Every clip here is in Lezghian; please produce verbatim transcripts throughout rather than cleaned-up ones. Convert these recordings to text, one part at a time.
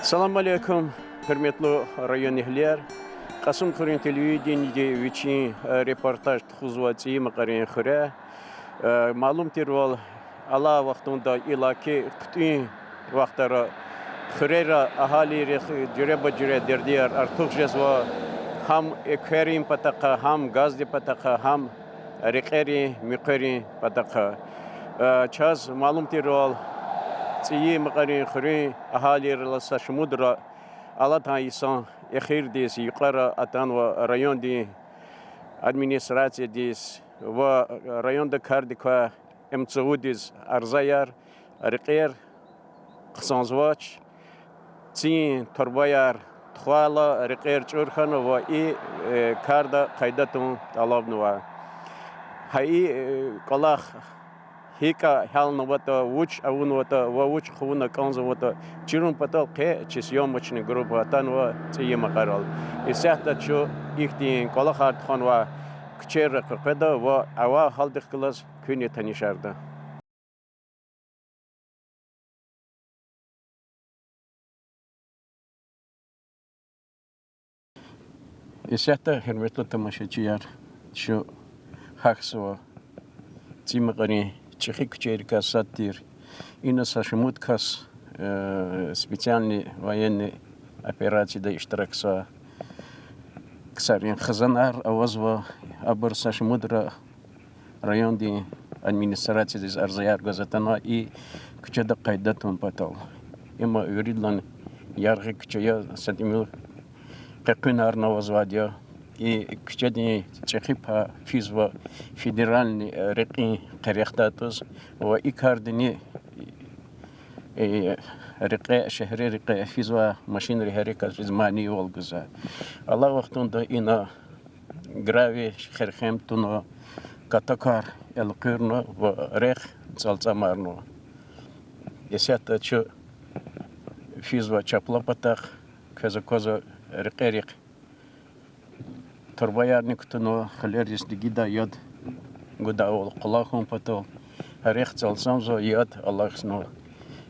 Салам алейкум, гьуьрметлу районэгьлияр. Кьасумхуьруьн телевидениеди вичин, э, репортаж тухузва ЦӀийи Макьарин хуьре. Э, малум тирвал, алай вахтунда иллаки хъуьтӀуьн вахтара хуьрера агьалийрихъ жуьреба-жуьре дердияр артух жезва, гьам экверин патахъай, гьам газдин патахъай, гьам рекьерин, муькъверин патахъай. Э, чаз малум тирвал, ЦӀийи Макьарин хуьруьн агьалийрилай са шумудра алатай йисан эхирдиз юкьвара атанва райондин администрациядиз ва районда кардик квай МЦУ-диз арзаяр, рекьер хъсанзавач, цин турбаяр тухвайла, рекьер чӀур хьана ва и, э, карда къайда тун тӀалабнава. Гьа и, э, кӀвалах гьикӀ гьялнаватӀа, вуч авунватӀа ва вуч хъувуна кӀанзаватӀа чирун патал къе чи съёмочный группа атанва ЦӀийи Макьарал. Исятда чун ихьтин кӀвалахар тухванвай куьчейра къекъведа ва авай гьалдихъ галаз куьнни танишарда. Исятда, гьуьрметлу тамашачияр, чун гьахьзава ЦӀийи Макьарин чӀехи куьчейрикай сад тир. Ина са шумуд кас, э, специальный военный операцияда иштиракзавай ксарин хизанар авазва, абур са шумудра райондин администрациядиз арзаяр гваз атана и куьчеда къайда тун патал. Им виридалай яргъи куьче я, са тӀимил къекъуьнарни авазвайди я. И куьчедин чӀехи пай физва федеральный, э, рекьин къерехдай тӀуз ва и кардини, э, рекье, шегьре рекье физвай машинрин гьерекатриз манийвал гузва. Алай вахтунда ина гравий херхем туна, катокар элкъуьрна ва рехъ цӀалцӀамарнава. Исятда чун физва чапла патахъ, квез аквазва рекьерихъ турбаярни кутунва, хилериз дигидай яд гудайвал къулай хьун патал, рехъ цӀалцӀамзава, яд алахьзава.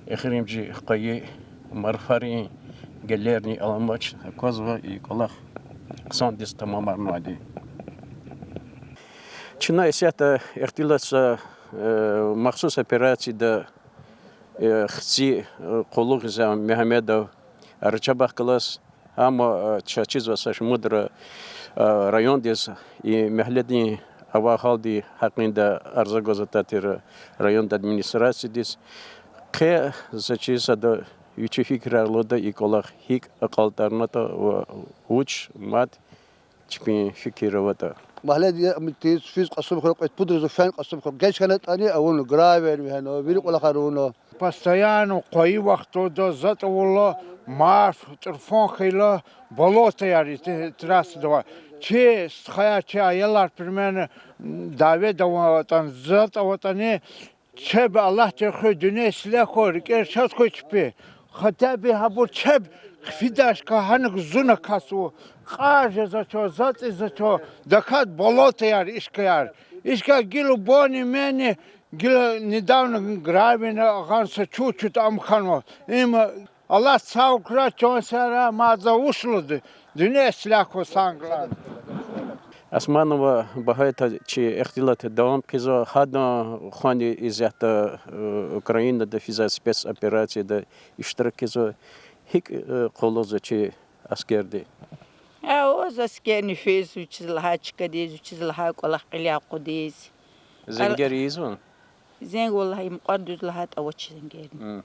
Эхиримжи къвайи марфарин гелерни аламач, аквазва и кӀвалах хъсандиз тамамарнавайди. Чна исятда ихтилатзава, э, махсус операцияда, э, хци, э, къуллугъзавай Мегьамедов Рачабахъ галаз, амма, э, чаз чизва са шумудра, э, райондиз и мягьледин авай гьалдин гьакъинда арза гваз атайтир райондин администрациядиз. Къе за чиз ада вичи фикирар лугьуда и кӀвалах гьикӀ акьалтӀарнатӀа ва вуч мад чпин фикир аватӀа. Магьледи я, ам тийиз физ Кьасумхуьр, кьвед-пуд рузу фена Кьасумхуьр. ГьечӀ хьанатӀани авуна, гравий вегьена, вири кӀвалахар авуна. Постоянно къвайи вахтунда затӀ авурла, марф, тӀурфан хьайила, болотояр и трассада авай. Чи стхаяр, чи аялар примерно дяведа аватӀани, затӀ аватӀани, чеб Аллагьдин хуьй, дуьнья ислягь хьуй, рикӀер шад хьуй чпи. Хотя бы гьабур чеб хъфидай чка гьаник зун акатзава. Кьар жезвач, затӀ ийизвач, дакӀан болотояр, ишкаяр. Ишкаяр гила более-менее, гила недавно гравийни гъана са чуть-чуть ам хьанва. Им Аллагьди сагъ хьурай чан сагърай, мад за вуч лугьуда, дуьнья ислягь хьуй, самое главное. Османова Багьаята чи ихтилат давам хъийизва, гьадан хвани исятда, э, Украинада физвай спецоперацияда иштирак ийизва. ГьикӀ, э, къуллугъзава чи аскерди? Аваз аскерни физ, вичиз лагьай чкадиз, вичиз лагьай кӀвалах кьиле акъудиз. Зенгер ийизва? Зенг, валлагь, и мукьвара дуьз лагьайтӀа, авач зенгерни.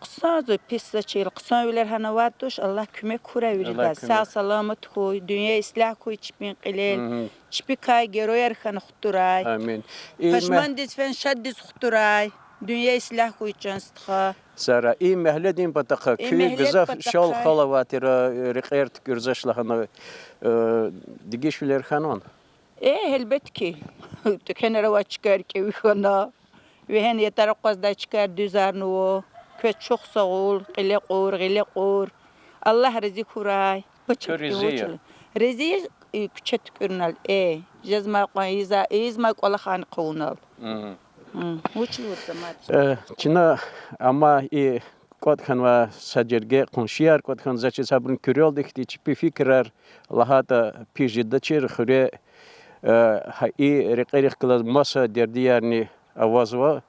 Хъсанзава, пис за чил, хъсанвилер гьана авайд туш, Аллагь куьмек хьурай виридаз. Сагъ-саламат хьуй, дуьнья ислягь хьуй чпин кьилел. Чпикай герояр хьана хтурай. Амин. Пашмандиз фена шаддиз хтурай. Дуьнья ислягь хьуй, чан стха. Сара, и мягьледин патахъай куь гзаф шал-хал авай тир, рекьер туькӀуьрзавач лагьана, э, дегишвилер хьанвани? Э, гьелбетда хьи, тӀекенра авай чкаяр кӀеви хьана, вегьена ятар акъваздай чкаяр дуьзарнава. Квез чухсагъул, кьиле кьур, гъиле кьур. Аллагь рази хьурай. Рази я, и куьче туькӀуьрнал, э, жезмай кьван ийиз-, ийизмай кӀвалахар хъувунал. Вуч лугьуда, мад? Э, чна амай и кӀватӀ хьанвай са жерге, къуншияр кӀватӀ хьана, заз чиз гьабурун куьрелди ихьтин чпи фикирар лагьайтӀа пис жедачир хуьре, э, гьа и рекьерихъ галаз маса дердиярни авазва,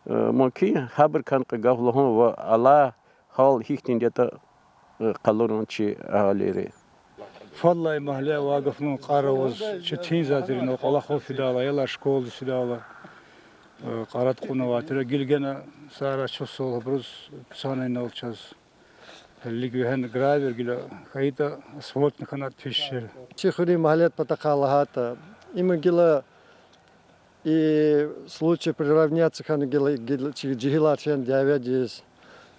э, мумкин, гьабурукай кьве гаф лугьун ва алай гьал гьихьтинди ятӀа, э, къалурун чи агьалийри. Фадлай магьле авай гафунин кьар аваз, четин затӀ тир, кӀвалахал фидайла, аялар школадиз фидайла, э, кьарад кьунвай тир, гила гена сара чухсагъул абуруз псанай инал чаз. Гьелелиг вегьена гравий гила хьайитӀа, асфальтни хьанайтӀа пис жеда. Чи хуьруьн магьлеяр патахъай лагьайтӀа, им гила и случай приравняться хьана гила, гила чи жегьилар фена дяведиз.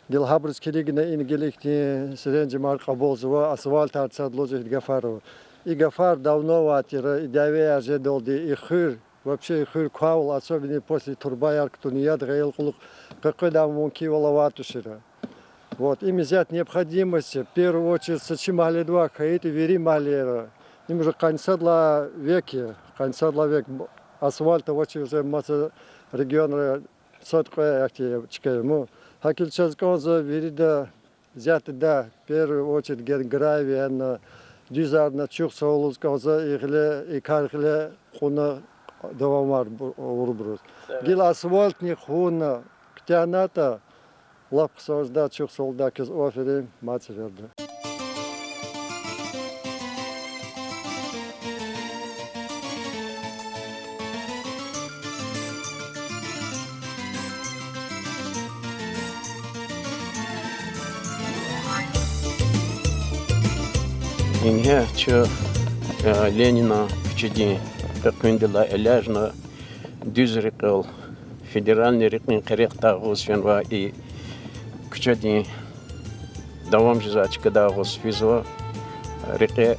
Гила гьабуруз килигна ина гила ихьтин серенжемар кьабулзава, асфальтар цад лугьуз ихьтин гафар ава. И гафар давно авай тир, и дявеяр жедалди, и хуьр, вообще и хуьр квайвал, особенно после турбаяр кутуна яд гъайила кьулухъ къекъведай мумкинвал авай тушир. Вот, им исятда необходимость, в первую очередь, са чи магьледивай хьайитӀа, вири магьлейра. Им уже къанни сад лагьай век я, къанни сад лагьай век асфальт авачиз уже маса регионра сад-кьве ахьтин чка я ман. ГьакӀ хьайила чаз кӀанзава вирида исятда, в первую очередь, ген гравий вегьена, дуьзарна, чухсагъул лугьуз кӀанзава и гъиле, и кар гъиле кьуна давамар бу-, авурбуруз. Гила асфальтни хъувуна куьтягьнатӀа, лап хъсан жеда, чухсагъул жеда квез, аферин, мад сеферда. Ингье чун, э, Ленинан куьчедин къекъуьндилай элячӀна, дуьз рекьел, федеральный рекьин къерехдай агъуз фенвай и куьчедин давам жезвай чкадай агъуз физва. Рекье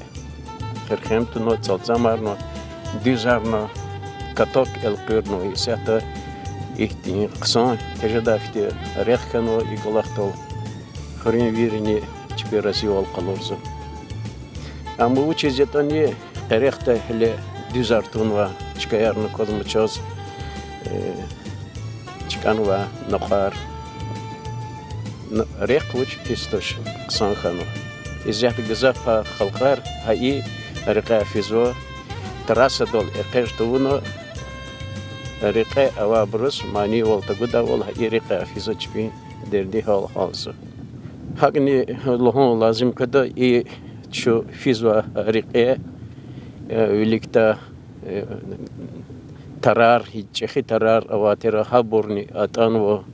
хирхем туна, цӀалцӀамарна, дуьзарна, каток элкъуьрна, исятда ихьтин хъсан тежедай хьтин рехъ хьанва и кӀвалахдал. Хуьруьнвийрини чпи разивал къалурзава. Амма вучиз ятӀани къерехда гьеле дуьзар тунвай чкаярни аквазма чаз, э, чкӀанвай накьвар. Н-, рехъ вуч пис туш, хъсан хьанва. Исятда гзаф пай халкьар гьа и рекьяй физва, трассадал экъечӀ тавуна, рекье авайбуруз манийвал тагудайвал гьа и рекьяй физва чпин дерди гьал гьалзава. ГьакӀни лугьун лазим квада, и чун физвай рекье, э, виликдай, э, тарар, чӀехи тарар авай тир, гьабурни атӀанва,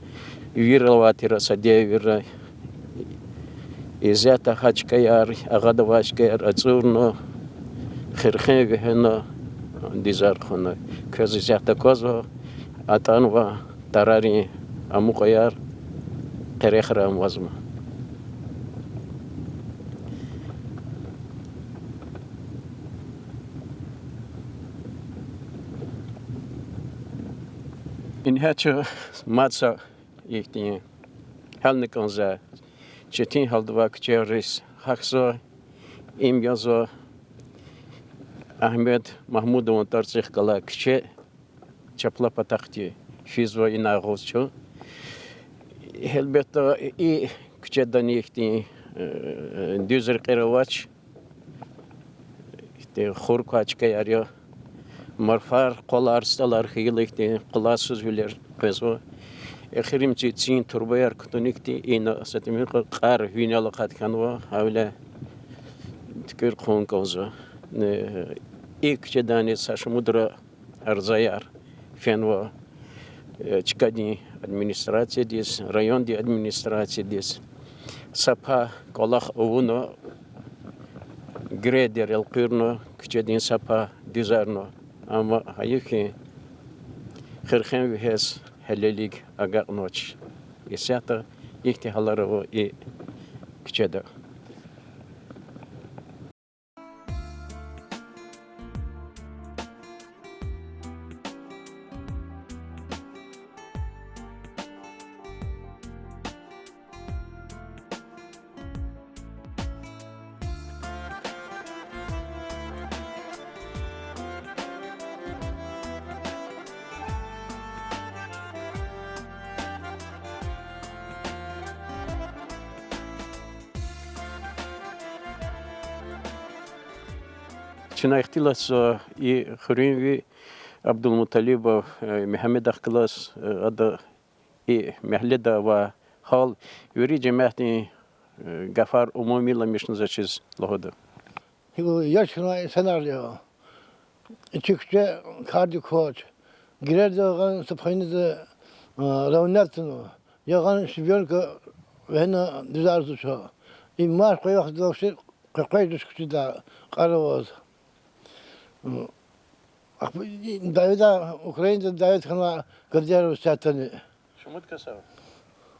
вир авай тир са девирра. Исятда гьа чкаяр, агъада авай чкаяр ацӀурна, хирхен вегьена, дуьзар хъувуна. Квез исятда аквазва, атӀанва тарарин амукьаяр, къерехра амазма. Ингье чун мад са ихьтин гьялна кӀанзавай, четин гьалда авай куьчейриз гьахьзава. Им язва Агьмед Магьмудован тӀварцӀихъ галай куьче, чапла патахъди физва ина агъуз чун. Гьелбетда, и куьчедани ихьтин, э, дуьз рекьер авач. Ихьтин хур квай чкаяр я. Марфар, къвалар, стӀалар хьайила ихьтин къулайсузвилер къвезва. Эхиримжи цин турбаяр кутуникди ина са тӀимил кьве кьар винел акъат хьанва, гьавиляй туькӀуьр хъувун кӀанзава. Э, и куьчедани са шумудра арзаяр фенва, э, чкадин администрациядиз, райондин администрациядиз. Са пай кӀвалах авуна, грейдер элкъуьрна, куьчедин са пай дуьзарна. Амма гьайиф хьи, хирхен вегьез гьелелиг агакьнавач. Исятда ихьтин гьалар ава и куьчеда. Ина ихтилатзава и хуьруьнви Абдулмуталибов, э, Мегьамедахъ галаз, э, ада и мягьледа авай гьал, вири жемятдин, э, гафар умумиламишна заз чиз лугьуда. Гьикӏ яш хьанвай инсанар я. Чи куьче кардик квач. Гирерда гъана са пхайниз, а, равнять авунва. Я гъана щебёнка вегьена дуьзарзава. И мас къвезвахтунал вши къекъвеж туш куьчеда кьар аваз. М, ахпа и даведа, Украинада давет хьанвай Кадыров сятани. Шумуд кас ава?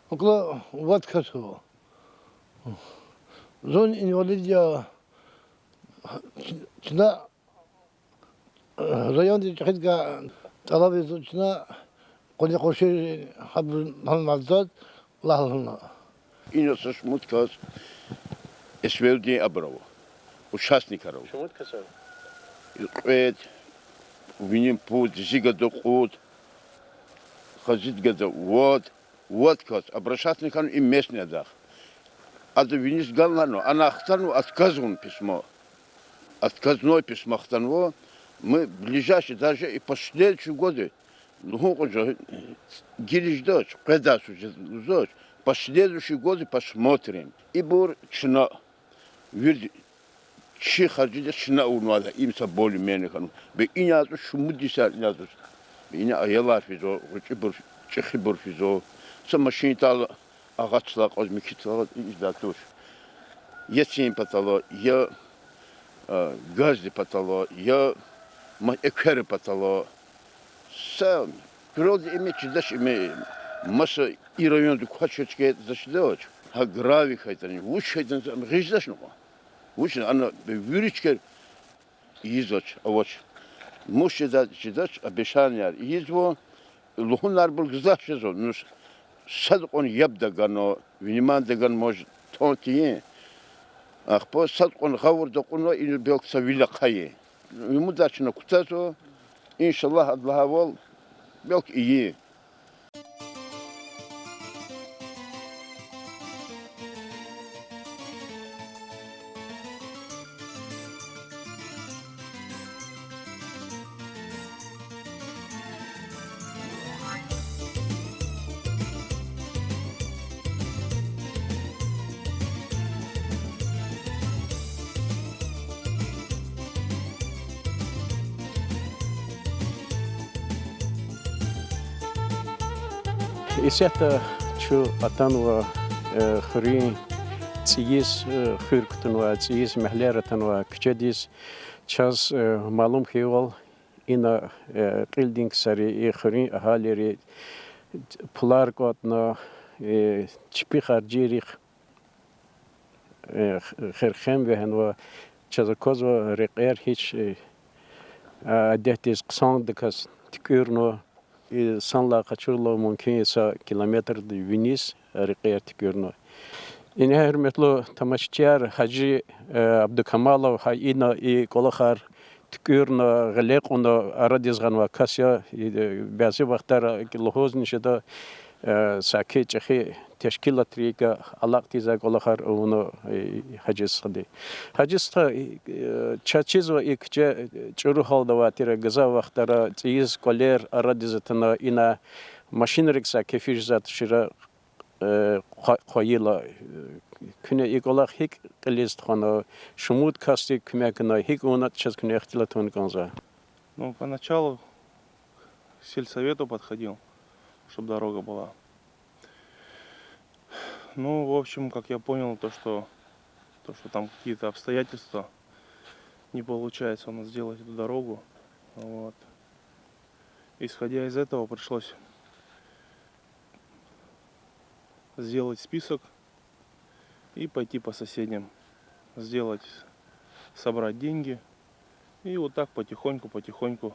Около вад кас ава. Зун инвалид я, чна райондин чӏехиди галай тӏалабзава чна, къуни-къунши гьабуру гьамадзад лагьана. Ина са шумуд кас СВО-дин абур ава, участникар ава. Шумуд кас ава? Кьвед, винин пуд, зи гада кьуд, хазиди гада вад, вад кас обращаться хьана и местныйдахъ. Ада виниз ганвайла, ана хтанва отказ авун письмо. Отказное письмо хтанва. Мы ближайший, даже и последующие годы, лугьун кьван жагъ, гилиждач, къведай сюжет лугьузвач, последующие годы посмотрим. Ибур чна, вирида чи харжида чна авунвайди я, им са более-менее хьанва. Бес ина ятӏа шумуд йисар ина ятӏа. Бес ина аялар физва, гъвечӏибур, чӏехибур физва. Са машин атайла, агъачлай акьаз, михьидай акьаз, и жедай туш. Я цин патал, я, а, газдин патал, я ма-, экверин патал. Са куьрелди им чидач, им маса и районда квачир чкайдач, гьа гравий хьайитӏани, вуч хьайитӏани, гъизвачни кьван. Вучиз ана вири чкайра ийизвач, авач. Мус жеда чидач, обещанияяр ийизва, лугьунарбур гзаф жезва, ну, садкьван яб тагана, внимание тагана мож тун тийин. Ахпа садкьван гъавурда кьуна, ина белки са вил ахъайин. Умудар чна кутазва, иншаллагь, ада лагьайвал, белки ийин. Исятда чун атанва, э, хуьруьн цӀийиз, э, хуьр кутунвай, цӀийиз мягьлеяр атанвай куьчедиз. Чаз, э, малум хьайивал, ина, э, кьилдин ксари, и хуьруьн агьалийри пулар кӀватӀна, э, чпи харжийрихъ, э, х-, херхем вегьенва, чаз аквазва рекьер гьич, э, а, адетдиз хъсандаказ туькӀуьрна. И санлай къачурла мумкин я са километрдин виниз рекьер туькӀуьрна. Ингье, гьуьрметлу тамашачияр, Гьажи, э, Абдукамалов гьа ина и кӀвалахар туькӀуьрна, гъиле кьуна, арадиз гъанвай кас я, и, э, бязи вахтара лугьузни жеда, э, саки чӀехи тешкилатрихъ галаз алакъа тийиз кӀвалахар авуна, э, Гьажи стхади. Гьажи стха, э, чаз чизва и куьче, э, чӀуру гьалда авай тир, гзаф вахтара цӀийиз кӀвалер арадиз атана, ина машинрик саки физвай тушир, э, хъва-, хъвайила, э, куьне и кӀвалах гьикӀ кьилиз тухвана, шумуд касди куьмек гана, гьикӀ авуна, чаз куьне ихтилат авун кӀанзава. Ну, поначалу к сельсовету подходил, чтоб дорога была. Ну, в общем, как я понял, то, что, то, что там какие-то обстоятельства, не получается у нас сделать эту дорогу. Вот. Исходя из этого, пришлось сделать список и пойти по соседям, сделать, собрать деньги. И вот так потихоньку, потихоньку.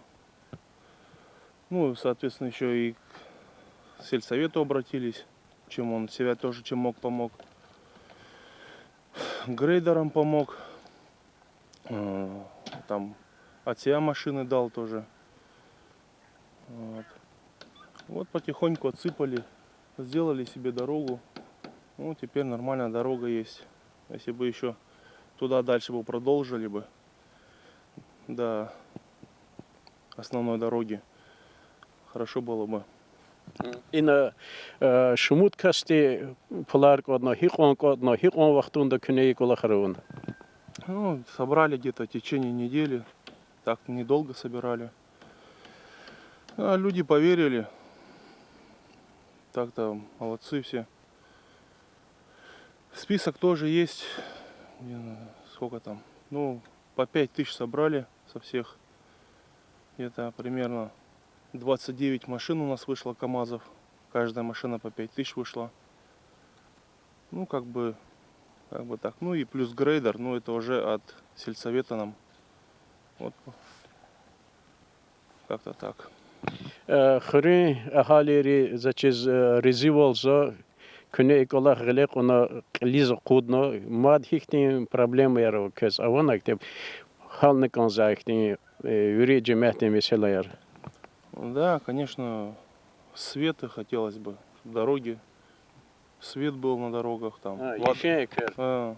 Ну, соответственно, ещё и к сельсовету обратились, чем он себя тоже, чем мог, помог. Грейдером помог. Э, там от себя машины дал тоже. Вот. Вот потихоньку отсыпали, сделали себе дорогу. Ну, теперь нормальная дорога есть. Если бы ещё туда дальше бы продолжили бы, до основной дороги. Хорошо было бы. Ина, э, шумуд касди пулар кӀватӀна, гьикьван кӀватӀна, гьикьван вахтунда куьне и кӀвалахар авуна? Ну, собрали где-то в течение недели. Так недолго собирали. А люди поверили. Так-то молодцы все. Список тоже есть. Не знаю, сколько там. Ну, по пять тысяч собрали со всех. Где-то примерно двадцать девять машин у нас вышло, КамАЗов. Каждая машина по пять тысяч вышла. Ну, как бы, как бы так. Ну и плюс грейдер, ну это уже от сельсовета нам. Вот как-то так. Э, хуьруьн агьалийри заз чиз, э, разивалзава, куьне и кӀвалах гъиле кьуна, кьилиз акъудна, мад гьихьтин проблемаяр ава квез, авани ахьтин гьална кӀанзавай ихьтин, э, вири жемятдин месэлаяр? Да, конечно, свет хотелось бы, чтоб дороги, свет был на дорогах, там, А, вод-, яшин экер. А.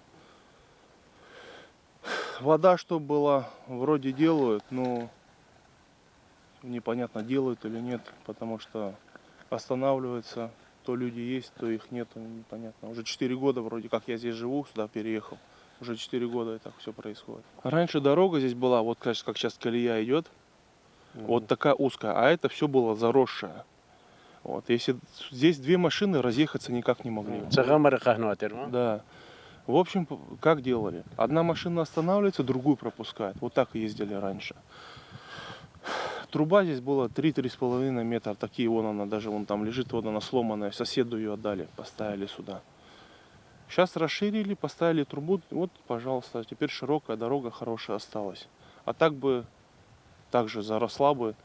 Вода чтоб была, вроде делают, но непонятно, делают или нет, потому что останавливаются, то люди есть, то их нету, непонятно. Уже четыре года вроде как я здесь живу, сюда переехал. Уже четыре года и так всё происходит. Раньше дорога здесь была, вот как, как сейчас колея идёт, вот такая узкая, а это всё было заросшее. Вот, если здесь две машины, разъехаться никак не могли. Цагъамара къахнавай тир, а? Да. В общем, п-, как делали? Одна машина останавливается, другую пропускает. Вот так ездили раньше. Труба здесь была три, три с половиной метра. Такие, вон она даже, вон там лежит, вот она сломанная. Соседу её отдали, поставили сюда. Щас расширили, поставили трубу. Вот, пожалуйста, теперь широкая дорога, хорошая осталась. А так бы также заросла бы.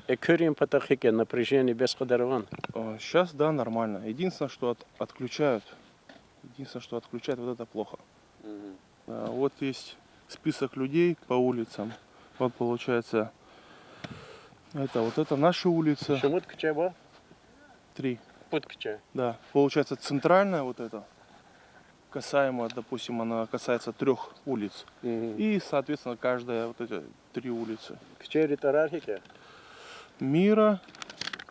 Экуьрин патахъ гьикӀ я, напряжение бес кьадар авани? Э, щас, да, нормально. Единственное, что от-, отключают. Единственное, что отключают, вот это плохо. А, вот есть список людей по улицам. Вот получается, это, вот это наша улица. Шумуд куьче ва? Три. Пуд куьче. Да. Получается, центральная вот эта, касаемо, допустим, она касается трёх улиц. И, соответственно, каждая вот эти три улицы. Куьчейрин тӀварар гьикӀ я? Мира,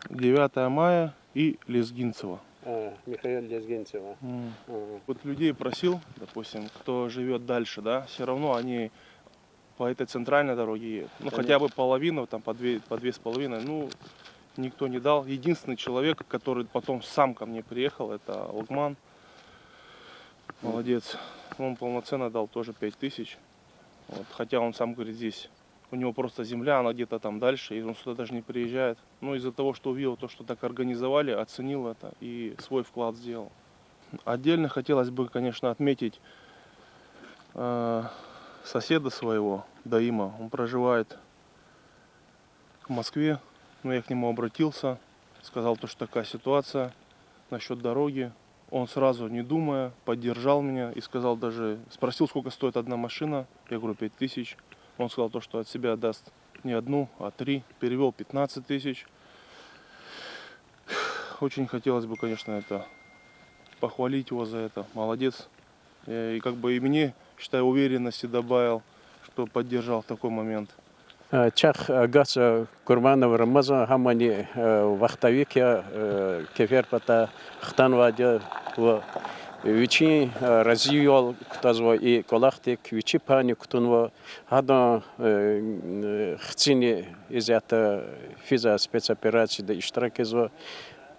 Девятое Мая и Лезгинцева. А, Михаил Лезгинцева. М. Ага. Вот людей просил, допустим, кто живёт дальше, да, всё равно они по этой центральной дороге едут. Ну, хотя бы половину, там, по две, по две с половиной, ну, никто не дал. Единственный человек, который потом сам ко мне приехал, это Лукман. Молодец. Он полноценно дал тоже пять тысяч. Вот. Хотя он сам говорит, здесь у него просто земля, она где-то там дальше, и он сюда даже не приезжает. Ну, из-за того, что увидел то, что так организовали, оценил это и свой вклад сделал. Отдельно хотелось бы, конечно, отметить, э, соседа своего, Даима. Он проживает в Москве, но я к нему обратился, сказал то, что такая ситуация насчёт дороги. Он сразу, не думая, поддержал меня и сказал даже, спросил, сколько стоит одна машина. Я говорю, пять тысяч. Он сказал то, что от себя даст не одну, а три. Перевёл пятнадцать тысяч. Очень хотелось бы, конечно, это, похвалить его за это. Молодец. Э, и как бы и мне, считай, уверенности добавил, что поддержал в такой момент. Э, чахъ, э, агатзава Курманов Рамазан, гьамни, э, вахтовик я, э, кеферпатай хтанвайди я ва вичин, э, разивал кутазва и кӀвалахдик, вичи пайни кутунва. Гьадан, э, хцини исятда физва, спецоперацияда иштирак ийизва.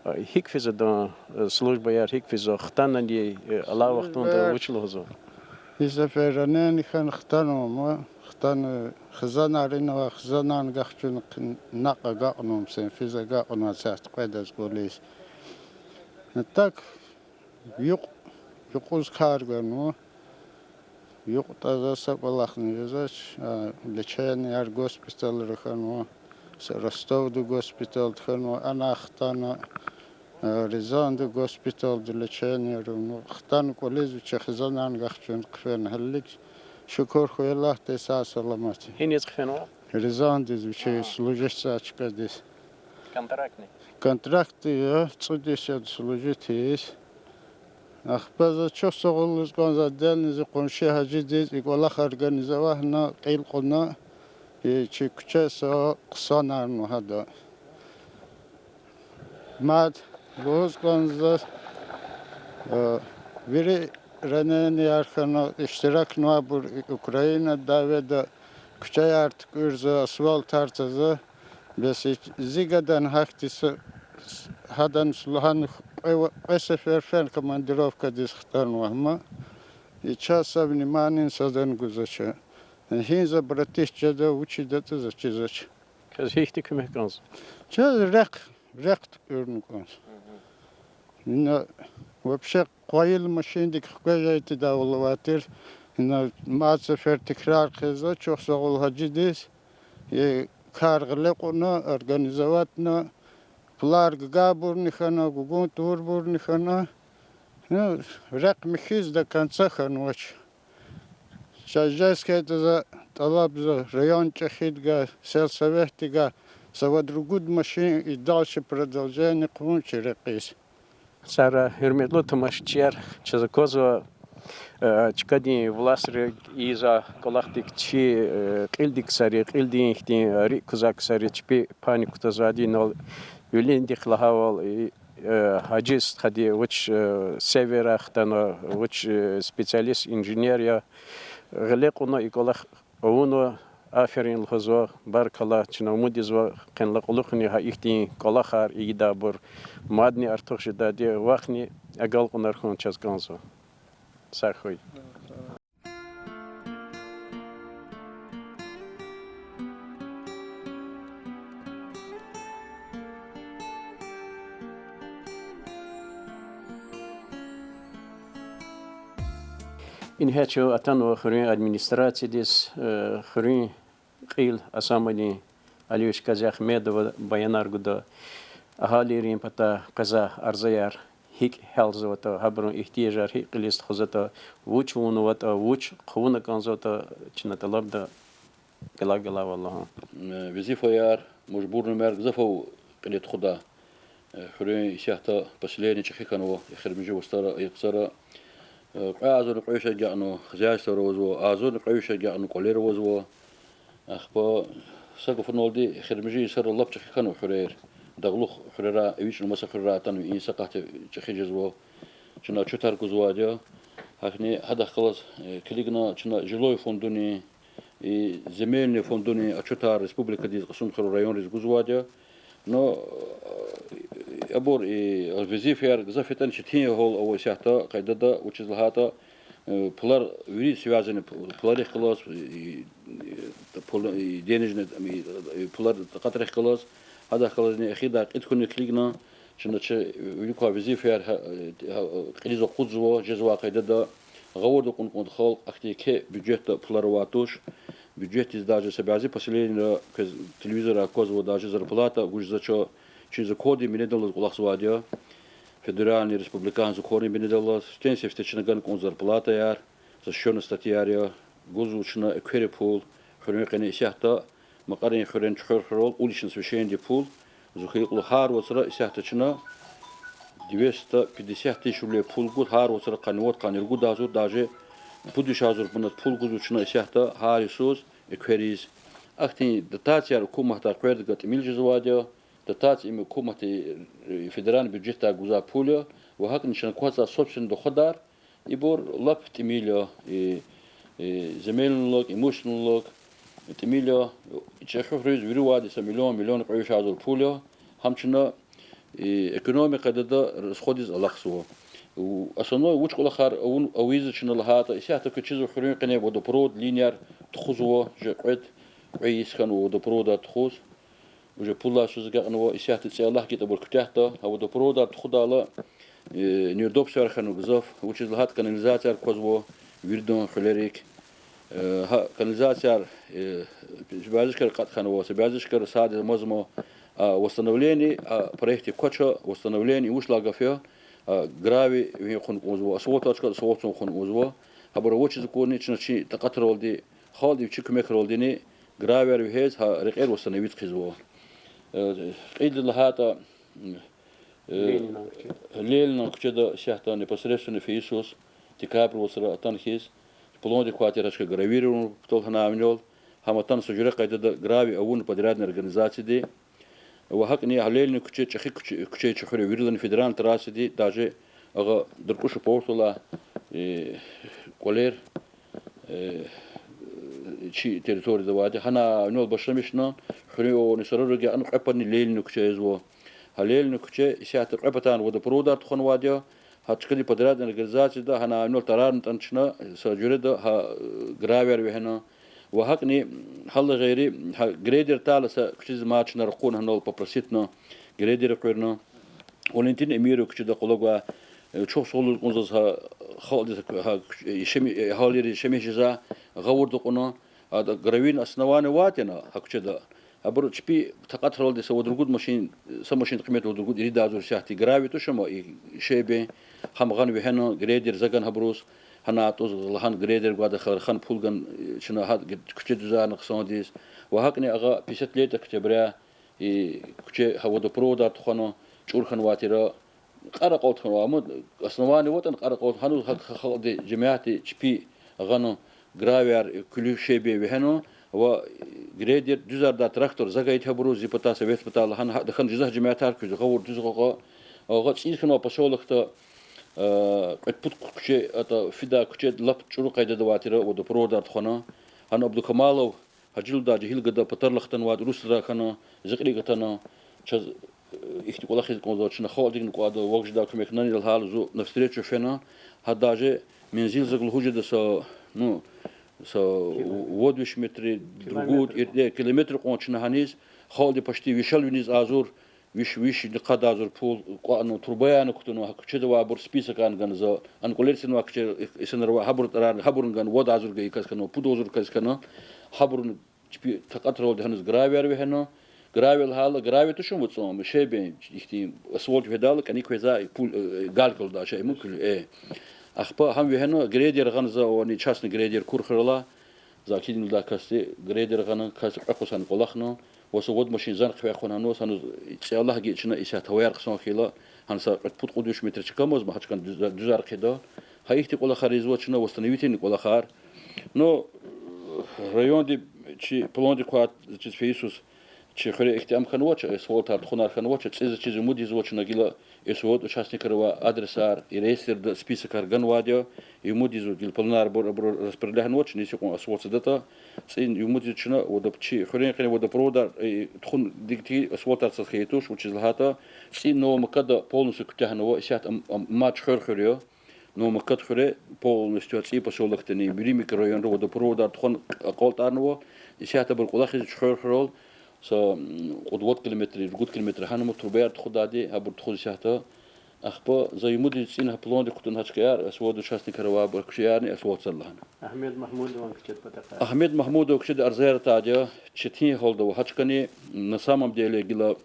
Э, гьикӀ физва адан, э, службаяр, гьикӀ физва, хтанани, э, алай вахтунда вуч лугьузва? И сефер ранение хьана хтанва, хтана, хизанар инва, хизанарни гахчуна, накь агакьнава, сен физ агакьнава, сят кьведаз кӀвализ. Так, юкь, юкьуз кар ганва. ЮкьватӀа за са кӀвалахни жезвач, а, леченияр госпиталра хьанва, са Ростовда госпиталда хьанва, ана хтана, а, Рязаньда госпиталда леченияр авунва, хтана кӀвализ вичи хизанарни гахчуна хъфена, гьелелиг, шукур хьуй Аллагьдиз, сагъ-саламат я. Гьиниз хъфенва? Рязандиз, вичи служить жезвай чкадиз. Контрактный? Контрактный я, цӀуд йис яз служить ийиз. Ахпа за чухсагъул лугьуз кӀанзава отдельно зи къунши Гьажидиз, и кӀвалахар ганизва гьана, кьил кьуна. И чи куьче са хъсанарнава гьада. Мад лугьуз кӀанзава, э, вири ранениеяр хьана, иштиракнавайбур Украинада дяведа, куьчеяр туькӀуьрзава, асфальтар цазва. Бес и зи гадани гьахьтин са, гьадан слугьан кьве, кьве сефер фена командировкадиз хтанва гьам. И чаз са вниманиени садани гузвач. Гьин за братиш жеда, вучиз ятӀа за чизвач. Квез гьихьтин куьмек кӀанзава? Чаз рехъ, рехъ туькӀуьрна кӀанзава. Ина вообще къвайил машиндик хкведай тидайвал авай тир. Ина мад сефер тикрар хъийизва, чухсагъул Гьажидиз. И кар гъиле кьуна, организоватна, пулар гугайбурни хьана, гугун тавурбурни хьана. Ну, рехъ михьиз до конца хьанвач. Чаз жез хьайитӀа, за тӀалабзава район чӀехидивай, сельсоветдивай са вад-ругуд машин и дальше продолжение хъувун чи рекьиз. Сара, гьуьрметлу тамашачияр, чаз аквазва, э, чкадин властри ийизвай кӀвалахдик чи, э, кьилдин ксари, кьилдин ихьтин рикӀ кузвай ксари чпи пай кутазвайди я. Инал вилиндихъ лагьайвал, э, Гьажи стхади вуч, э, севердай хтана, вуч, э, специалист, инженер я, гъиле кьуна и кӀвалах авунва, аферин лугьузва, баркалла, чна умуд ийизва къенлай кьулухъни гьа ихьтин кӀвалахар ийидайбур мадни артух жедайди, вахъни агалкьунар хьун чаз кӀанзава. Сагъ хьуй. Ингье чун атанва хуьруьн администрациядиз, э, хуьруьн кьил Асамудин Алиевич Казиагьмедова баянар гуда, агьалийрин патай къвезвай арзаяр гьикӀ гьялзаватӀа, гьабурун игьтияжар гьикӀ кьилиз тухузватӀа, вуч авунватӀа, вуч хъувуна кӀанзаватӀа, чна тӀалабда галай-галайвал лагьун. Э, везифаяр, мажбурнамаяр гзаф ава кьиле тухудай. Э, хуьруьн исятда поселение чӀехи хьанва, эхиримжи варсара, и варсара. Э, кьве агъзурни кьве виш агакьнава хозяйствояр авазва, агъзурни кьве виш агакьнава кӀвалер авазва. Ахпа са гафуналди, эхиримжи йисара лап чӀехи хьанва хуьрер. Дагълух хуьрерай эвичӀна маса хуьрерай атанва, и са къатда чӀехи жезва. Чна отчётар гузвайди я. Гьахьни гьадахъ галаз, э, килигна чна жилой фондуни, и земельный фондуни отчётар республикадиз, Кьасумхуьруьн районриз гузвайди я. Но, э, абур, и везифаяр гзаф ятӀани четин гьал ава исятда къайдада, вучиз лагьайтӀа, э, пулар вири связаны, пу-, пуларихъ галаз, и, и, пул-, и денежный, и, и пулар такьатрихъ галаз, гьадахъ галазни эхирдай кьит хьуни килигна, чна чи вилик квай везифаяр гьа, гьа, кьилиз акъудзава, жезвай къайдада, гъавурда кьун кӀанда халкь, ахьтин еке бюджетда пулар авай туш. Бюджетдиз даже са бязи поселенийра, квез телевизоррай аквазва, даже зарплата гуз жезвач, чи закондин бинедаллаз кӀвалахзавайди я. Федеральный, республикан законрин бинедаллаз, сифтени-сифте чна гана кӀанда зарплатаяр, защищённые статьияр я, гузва чна эквери пул, хуьруьн къене исятда, Макьарин хуьре, Чухверхуьрел уличное освещениедин пул, зи хьайитӀа гьар вацра исятда чна двести пятьдесят тысяч рублей пул гуз, гьар вацра къанни вад, къанни ругуд агъзур, даже пудвиш агъзур манат пул гузва чна исятда гьар йисуз эквериз. Ахьтин дотацияр гьукуматдай къвердавай тӀимил жезвайди я, дотация им гьукуматди, э, федеральный бюджетдай гузвай пул я, ва гьакӀни чна кваз собственный доходар, ибур лап тӀимил я, и, и земельный налог, имущественный налог, тӀимил я, чӀехи хуьруьз виривайди са миллион, миллион кьве виш агъзур пул я, гьам чна, и, экономиядин къайдада расходиз алахъзава. У, основной вуч кӀвалахар авун, авайди я чна лагьайтӀа, исятда квез чизва, хуьруьн къене водопровод линияр тухузва, жи кьвед, кьве йис хьанва водопроводар тухуз. Уже пулар суз агакьнава, исятда цӀи Аллагь гайитӀа абур куьтягьда, гьа водопроводар тухудайла, э, неудобствояр хьанва гзаф, вучиз лагьайтӀа канализацияр квазва виридан хуьлерик. Э, гьа канализацияр, э, са бязи чкайра кьатӀ хьанва, са бязи чкайра сад-ма, а восстановление, а проектдик квач, восстановление вуч лагьай гаф я, а гравий вегьин хъувун кӀанзава, асфальт алаз чкада асфальт цун хъувун кӀанзава. Гьабур авачиз акурла чна чи такьатралди, халкьди вичин куьмекралдини гравияр вегьез гьа рекьер восстановить хъийизва. Э, кьилди лагьайтӀа, э, Ленинан куьчеда. Ленинан куьчеда исятда непосредственно фейи йисуз, декабрь вацра атана хьиз, пландик квай тир, гьа чка гравирован патал гьана авунал, Гьам атана са жуьре къайдада гравий авуна подрядный организацияди. Ва гьакӀни гьа Ленина куьче, чӀехи куьче, куьче чи хуьре вирилани федеральный трассади, даже агъа Дуркуша портула, э, кӀвалер, э, чи территорияда авайди. Гьана инал башламишна, хуьруьн авайни Сарарагъ яна кьве падни Ленина куьче жезва. Гьа Ленина куьче исятда кьве патани водопроводар тухванвайди я. Гьа чкадин подрядный организацияда гьана инал тарарнатӀани чна, са жуьреда гьа, э, гравияр вегьена. Ва гьакӀни гьалла гъейри, гьа грейдер атайла са куьчедиз мад чна ракъурна, гьанал попроситна, грейдер къверна. Валентин Эмиров куьчеда къвалав гвай, э, чухсагъул лугьуз кӀанзава заз, гьа халкьдиз, гьа, э, шеми-, э, агьалийриз шемиш жезва, гъавурда кьуна, ада гравийный основание авайди я гьа куьчеда. Абуру чпи такьатралди са вад-ругуд машин, са машин къимет вад-ругуд ирид агъзур сятда гравий туш ама и щебень, гьам гъана вегьена, грейдер за гана гьабуруз, гьана атӀуз лагьана грейдер гвайди, хъсан пул гана, э, чна гьа куьче дуьзарна хъсандиз. Ва гьакӀни агъа пятьдесят лет октября, и куьче гьа водопроводар тухвана, чӀур хьанвай тир, кьар акьалтна, амма основание аватӀани кьар акьалтна, гьаниз гьа халкьди, жемятди чпи гъана гравияр, куьлуь щебень вегьена, ва грейдер, дуьзардай трактор за гайи тир гьабуруз, зи патай, совет патай лагьана, гьа тахьана жезвач жемятар куьз, гъавурда дуьз кьакьа. Агъа цӀийиз хьанвай посёлокда, э, кьвед-пуд куьче, атӀа фидай куьче лап чӀуру къайдада авай тир, водопроводар тухвана. Гьана Абдукамалов Гьажи лугьудай жегьил гада, патарилай хтанвайди, урусрай хьана, зи кьилив атана, чаз, э, ихьтин кӀвалахиз кӀанзава, чна халкьдикни кӀватӀда, вак жедай куьмек нани лагьайла зун навстречу фена, гьа даже мензил зак лугьуз жеда са, ну, са вад виш метр, другуд, ирид километр кьван чна гьаниз, халкьди почти вишел виниз агъзур, виш, виш-вишни къад агъзур пул кьванва, трубаярни кутунва, гьа куьчеда авайбур списокарни гана за, ана кӀвалер эцигнавай куьче, инсанар ава, гьабурун тӀварарни, гьабурун гана вад агъзур гайи кас хьана, пуд агъзур кас хьана, гьабурун чпи такьатралди гьаниз гравияр вегьена, гравий лагьайла, гравий тушни вацӀун, ам щебень, ихьтин асфальт вегьидайла, кӀаник квез, пул, э, галька лугьудай шей мумкин, э. Ахпа гьам вегьена, грейдер гъана за, вани частный грейдер Курхралай, за акидин лугьудай касди грейдер гъана, кас кьве къуз гьана кӀвалахна, ва са вад машин зани хъивегьна хьана, гьаниз цӀи Аллагьди чна исятда гьаваяр хъсан хьайила, гьана са кьвед-пуд-кьуд виш метр чка амазма, гьа чкани дуьз-, дуьзар хъийида. Гьа ихьтин кӀвалахар ийизва чна, восстановительный кӀвалахар. Ну, районди чи пландик квай чиз фейи йисуз чи хуьре ихьтин ам хьанвач, асфальтар тухунар хьанвач, цӀи заз чиз умуд ийизва чна гила, СВО-да участникар авай адресар, и реестрда списокар ганвайди я, умуд ийизва гила планар абур, абур распределять хьанвач, низ икьван асфальт садатӀа, цӀи умуд ийизва чна, водоп-, чи хуьруьн къене водопроводар, э, тухун дигитӀа асфальтар цаз хьайи туш, вучиз лагьайтӀа цӀи Новомакада полностью куьтягьнава, исятда ам, ам, амач хуьр-хуьр я. Новомакад хуьре полностью цӀийи посёлокдани, вири микрорайонра водопроводар тухун акьалтӀарнава, исятда абур кӀвалахиз чи хуьр-хуьрел, са, м, кьуд-вад километр, ругуд километр гьанама трубаяр тухудайди, гьабур тухуз исятда. Ахпа за умуд ийиз цӀи гьа пландик кутун гьа чкаяр, СВО-да участникар авайбур куьчеярни асфальт сад лагьана. Агьмед Магьмудован куьчедин патахъай. Агьмед Магьмудован куьчеди арзаяр атайди я, четин гьалда ава гьа чкани, на самом деле гила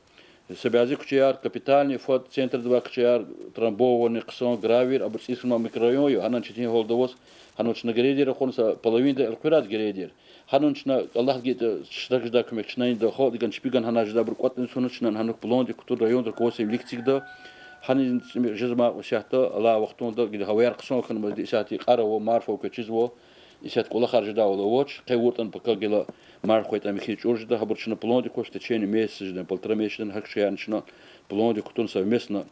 са бязи куьчеяр, капитальный фонд, центрда авай куьчеяр, трамбованный, хъсан, гравий, абур цӀийиз хьанвай микрорайон я, гьанани четин гьалда аваз, гьанани чна грейдер акъудна, са половинада элкъуьрайди грейдер. Гьанани чна Аллагьди гайитӀа, чна жедай куьмек чнани да, халкьдиган чпиган гьана жедайбур кӀватӀ туна, чна гьана пландик кутуна, районда косвенно вилик эцигда. Гьанани жезмай исятда, алай вахтунда гила гьаваяр хъсан хьанмазди, исятда кьар ава, марф ава, квез чизва, исятда кӀвалахар жедайвал авач, къе авуртӀани пака гила марф хьайитӀа михьиз чӀур жеда, гьабур чна пландик кутуна, в течение месяца жеда, полтора месяца жеда, гьа чкаярни чна пландик кутуна совместно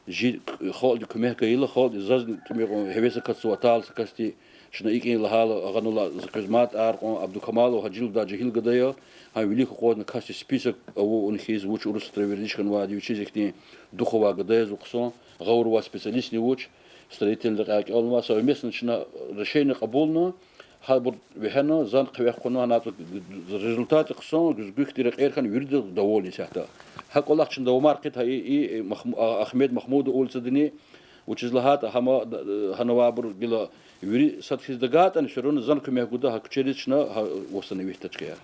жи халкьди куьмек гайила, халкьди заз тӀимил кьван гьевес акатзава, атайла са касди, чна икӀ лагьайла, агъанала за квез мад тӀвар кьван, Абдукамалов Гьажи лугьудай жегьил гада я, гьам вилик акъвазна, касдин список авун хьиз, вуч Урусатра вердиш хьанвайди, вичиз ихьтин дух авай гада язва хъсан, гъавурда авай специалистни вуч, строительный рекьяй кӀелнава, совместно чна решение кьабулна, гьабур вегьена, зани хъивегь хъувуна, гьана ацукь результат хъсан, гуьзгуьхтин рекьер хьана, вирида довольны исятда. Гьа кӀвалах чна давамар хъийида гьа и, и Махму-, а, Агьмед Магьмудован улицадани, вучиз лагьайтӀа гьама, гьана авайбур гила вири сад хьиз тагайтӀани, всё равно зани куьмек гуда гьа куьчериз чна, гьа восстановить ийида чкаяр.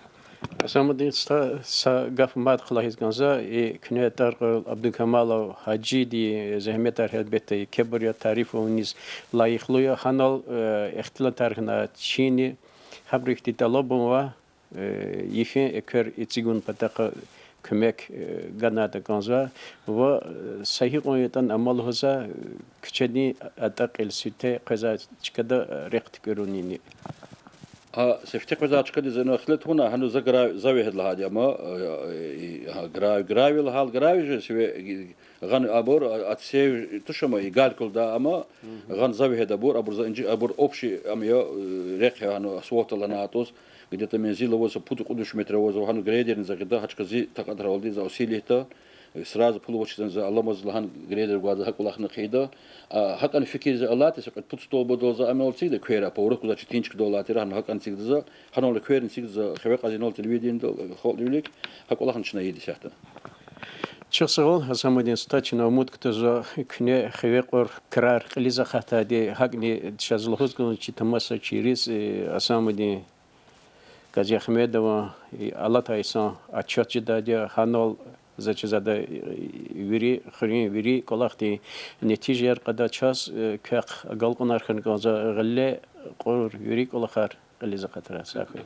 Гьисамудин стха, са гаф мад хълагьиз кӀанзава, и куьне тӀвар кьурла Абдукамалов Гьажидин зегьметар гьелбетда кепӀур я, тариф авуниз лайихлу я, гьанал, э, ихтилатар хьана чинни, гьабуру ихьтин тӀалабун ава, э, йифен эквер эцигун патахъай куьмек, э, ганайтӀа кӀанзава. Ва, э, са гьикьван ятӀани ама лугьузва, э, куьчедин атӀа кьил сифте къвезвай чкада рехъ туькӀуьрунини. Гьа сифте къвезвай чкадиз ина хиле тавуна, гьана за гравий, за вегьиз лагьайди, амма гравий, гравий лагьайла, гравий жез сиве, гъана абур отсев туш, амма и галь кулда, амма гъана за вегьиз абур, абур за инжи, абур общий, ам я, рехъ я, гьана асфальт алана атӀуз, где-то мензил аваз, пуд-кьуд виш метр аваз, гьана грейдерни за гъида, гьа чка зи такьатралди за усилитда, сразу пул авачиз за аламаз лагьана грейдер гваз гьа кӀвалахни хъийида. ГьакӀан фикир зи алайди, са кьвед-пуд столбадал за амал эцигда квер, поворот гузвай четинчкадал алай тир, гьана гьакӀан эцигда за, гьанал кверни эцигда за, хиве кьаз инал телевидениедал, халкьдин вилик, гьа кӀвалахни чна ийида исятда. Чухсагъул, Гьасамудин стха, чна умуд кутазва куьне хиве кьур крар кьилиз акъатдайди, гьакӀни чаз лугьуз кӀанзава чи тамашачийриз, Гьасамудин Казиагьмедован алатай йисан отчёт жедайди я, гьанал за чиз ада вири хуьруьн вири кӀвалахдин нетижаяр кьада чаз, квехъ агалкьунар хьана кӀанзава гъиле кьур вири кӀвалахар кьилиз акъатрай. Сагъ хьуй.